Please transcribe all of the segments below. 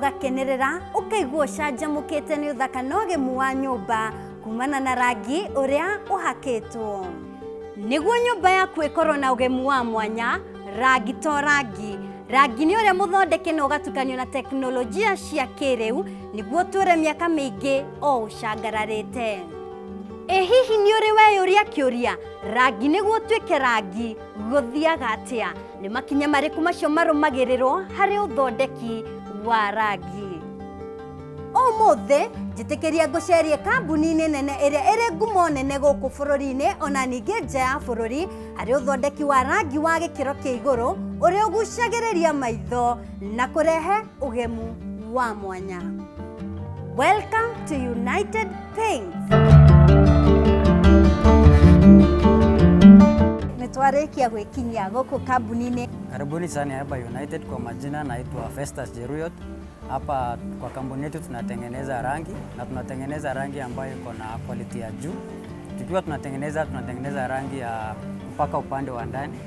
Ũgakenerera, ũkaigua ũcanjamũkĩte nĩ ũthaka na ũgemu wa nyũmba kumana na rangi ũrĩa ũhakĩtwo. Nĩguo nyũmba yaku ĩkorwo na ũgemu wa mwanya, rangi to rangi. Rangi nĩ ũrĩa mũthondeke na ũgatukanio na teknolojia cia kĩrĩu nĩguo ũtũũre mĩaka mĩingĩ o ũcangararĩte. Ĩ hihi nĩ ũrĩ weyũria kĩũria, rangi nĩguo ũtuĩke rangi gũthiaga atĩa? Nĩ makinya marĩkũ macio marũmagĩrĩrwo harĩ ũthondeki wa rangi? Ũmũthĩ njĩtĩkĩria ngũcerie kambuni-inĩ nene ĩrĩa ĩrĩ ngumo nene gũkũ bũrũri-inĩ ona ningĩ nja ya bũrũri harĩ ũthondeki wa rangi wa gĩkĩro kĩa igũrũ ũrĩa ũgucagĩrĩria maitho na kũrehe ũgemu wa mwanya. Welcome to United Paints. Nĩ twarĩkia gwĩkinyia gũkũ kambuni-inĩ. Karibuni sana hapa United. Kwa majina naitwa Festus Jeruyot. Hapa kwa kampuni yetu tunatengeneza rangi na tunatengeneza rangi ambayo iko na quality ya juu. Tukiwa tunatengeneza rangi ya kupaka upande wa ndani,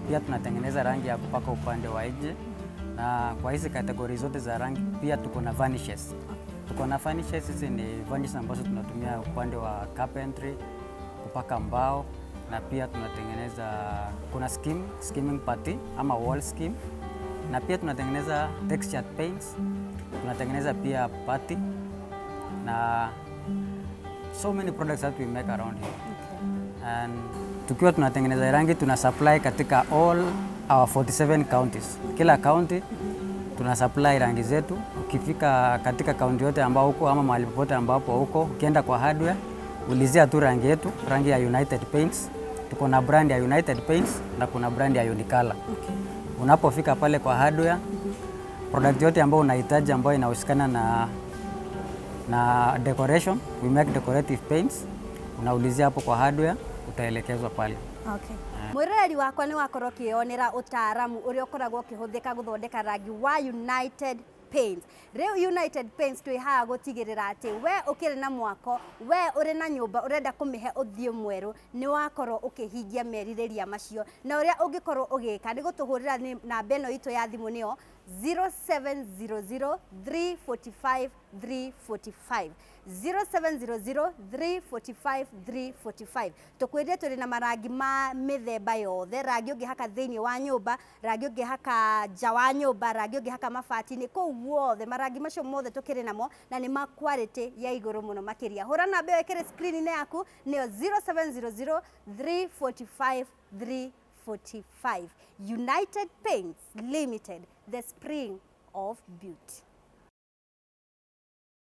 pia tunatengeneza rangi ya kupaka upande wa nje, na kwa hizi category zote za rangi pia tuko na varnishes. Tuko na varnishes, hizi ni varnishes ambazo tunatumia upande wa carpentry, kupaka mbao na pia tunatengeneza kuna skimming putty ama wall skim, na pia tunatengeneza textured paints, tunatengeneza pia putty na so many products that we make around here. And tukiwa tunatengeneza rangi tuna supply katika all our 47 counties. Kila county tuna supply rangi zetu. Ukifika katika county yote ambao huko ama mahali popote ambapo huko, ukienda kwa hardware ulizia tu rangi yetu, rangi ya United Paints. Tuko na brand ya United Paints na kuna brand ya Unicolor. Unapofika pale kwa hardware, product yote ambayo unahitaji ambayo inahusikana na decoration, we make decorative paints. Unaulizia hapo kwa hardware, utaelekezwa pale. Okay. Mwĩroreri wakwa, nĩ wakorwo ũkĩyonera ũtaaramu ũrĩa ũkoragwo ũkĩhũthĩka gũthondeka rangi wa United Paints. Rĩu United Paints twĩ haha gũtigĩrĩra atĩ we ũkĩrĩ na mwako, we ũrĩ na nyũmba ũrenda kũmĩhe ũthiũ mwerũ, nĩ wakorwo ũkĩhingia merirĩria macio. Na ũrĩa ũngĩkorwo ũgĩka nĩ gũtũhũrĩra namba ĩno itũ ya thimũ, nĩyo 0700 345 345, 0700 345 345. Tũkwĩrire tũrĩ na marangi ma mĩthemba yothe, rangi ũngĩhaka thĩinĩ wa nyũmba, rangi ũngĩhaka nja wa nyũmba, rangi ũngĩhaka mabati-inĩ, kũu guothe marangi macio mothe tũkĩrĩ namo na nĩ ma quality ya igũrũ mũno makĩria. Hũra namba ĩyo ĩkĩrĩ screen-inĩ yaku, nĩyo 0700 345 345. United Paints Limited, the spring of beauty.